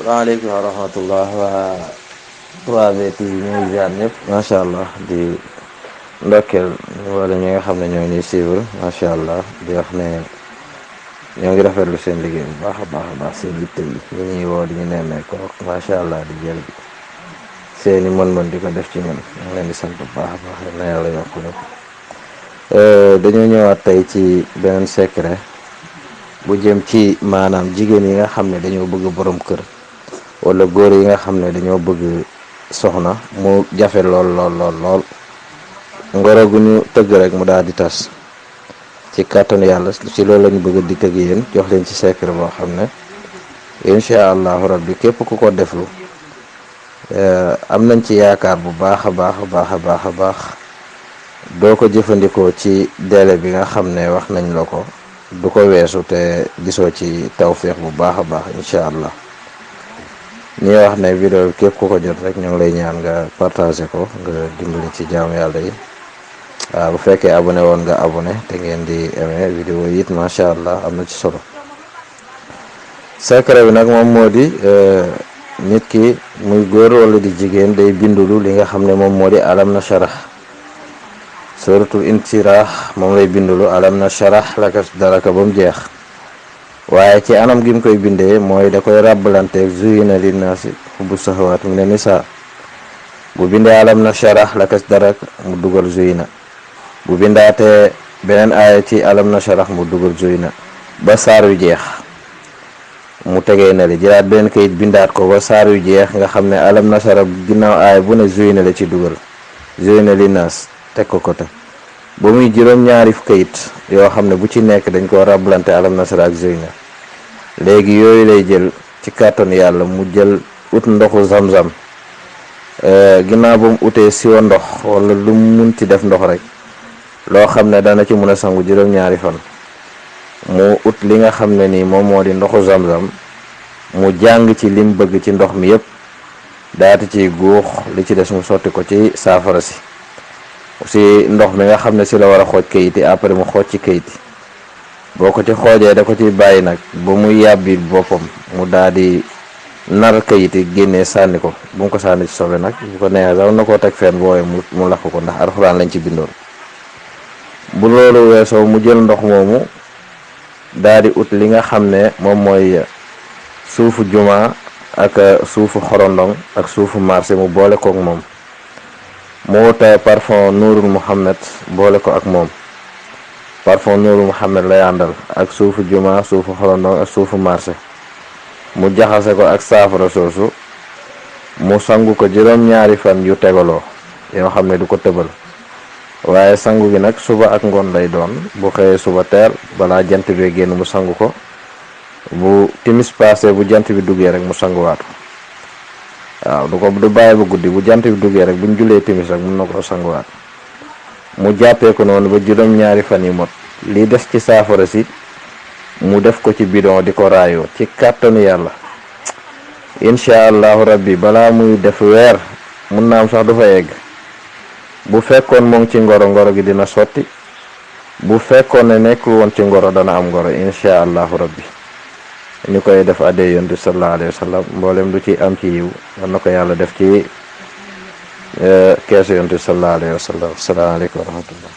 salaamaaleykum wa rahmatullah waa 3V TV ñooy ziar ñëpp macha allah di ndokkeel wala ñi nga xam ne ñoo ñuy suivre macha allah di wax ne ñoo ngi rafetlu seen liggéey bu baax a baax a baax seen yitte yi ñu ñuy woo di ñu nemmeeku macha allah di jël seeni mën-mën di ko def ci ñun ñu ngi leen di sant bu baax a baax na yàlla yokk ñu dañoo ñëwaat tey ci beneen secret bu jëm ci maanaam jigéen yi nga xam ne dañoo bëgg borom kër wala góor yi nga xam ne dañoo bëgg soxna mu jafe lool ngoro gu ñu tëgg rek mu daal di tas ci kàttanu yàlla ci loolu lañu bëgg di tëgg yéen jox leen ci secret boo xam ne incha allahu rabbi képp ku ko deflu am nañ ci yaakaar bu baax a baax doo ko jëfandikoo ci délai bi nga xam ne wax nañ la ko du ko weesu te gisoo ci tawféex bu baax a baax incha allah ñuy wax ne vidéo bi képp ku ko jot rek ñu ngi lay ñaan nga partagé ko nga dimbali ci jaamu yàlla yi waaw bu fekkee abonné woon nga abonné te ngeen di aimé vidéo yi it macha allah am na ci solo secret bi nag moom moo di nit ki muy góor wala di jigéen day bindulu li nga xam ne moom moo di alam na sharah suratul inshirah moom lay bindulu alam na sharah laka daraka ba mu jeex waaye ci anam gi mu koy bindee mooy da koy ràbbalanteeg zuyina linnaasi hubbu sahawaat mina nisaa bu bindee alam na sharah laka daraka mu dugal zuyina bu bindaatee beneen aaya ci alam na sharah mu dugal zuyina ba saar yu jeex mu tegee na li jëlaat beneen kayit bindaat ko ba saar yu jeex nga xam ne alam na sharah ginnaaw aaya bu ne zuyina la ci dugal zuyina linnaas teg ko côté ba muy juróom-ñaari kayit yoo xam ne bu ci nekk dañ ko rablante alam nasara ak zeyna léegi yooyu lay jël ci kàttanu yàlla mu jël ut ndoxu zam-zam ginnaaw ba mu utee siwo ndox wala lu mu munti def ndox rek loo xam ne dana ci mën a sangu juróom-ñaari fan mu ut li nga xam ne nii moom moo di ndoxu zam-zam mu jàng ci lim bëgg ci ndox mi yépp daati ci guux li ci des mu sotti ko ci saafara si ndox mi nga xam ne si la war a xooj kayit yi après mu xooj ci kayit yi boo ko ci xoojee da ko ci bàyyi nag ba muy yàbbi boppam mu daal di nar kayit yi génnee sànni ko bu mu ko sànni ci sobe nag bu ko neexee sax na koo teg fenn booyee mu lakk ko ndax alxuraan lañ ci bindoon bu loolu weesoo mu jël ndox moomu daal di ut li nga xam ne moom mooy suufu juma ak suufu xorondong ak suufu marché mu boole kook moom mu wuta parfum nuurul muhammad boole ko ak moom parfum nuurul muhammad lay àndal ak suufu juma suufu xorondong ak suufu marché mu jaxase ko ak saafara soosu mu sangu ko juróom-ñaari fan yu tegaloo yoo xam ne du ko tëbal waaye sangu gi nag suba ak ngoon lay doon bu xëyee suba teel balaa jant bi génn mu sangu ko bu timis passé bu jant bi duggee rek mu sanguwaat ko waaw du bàyyi ba guddi bu jant bi duggee rek buñ julee timis rek mun na ko sanguwaat mu jàppee ko noonu ba juróom-ñaari fan yi mot li des ci saafara si mu def ko ci bidon di ko raayoo ci kàttanu yàlla incha allahu rabbi balaa muy def weer mun na am sax du fa yegg bu fekkoon moom ci ngoro gi dina sotti bu fekkoon ne nekkul woon ci ngoro dana am ngoro incha allahu rabbi ñu koy def addee yonent sallallahu alayhi wa sallam mboolem du ci am ci yiw war na ko yàlla def ci keesu yonent sallallahu alayhi wa sallam asalaamaaleykum wa rahmatullah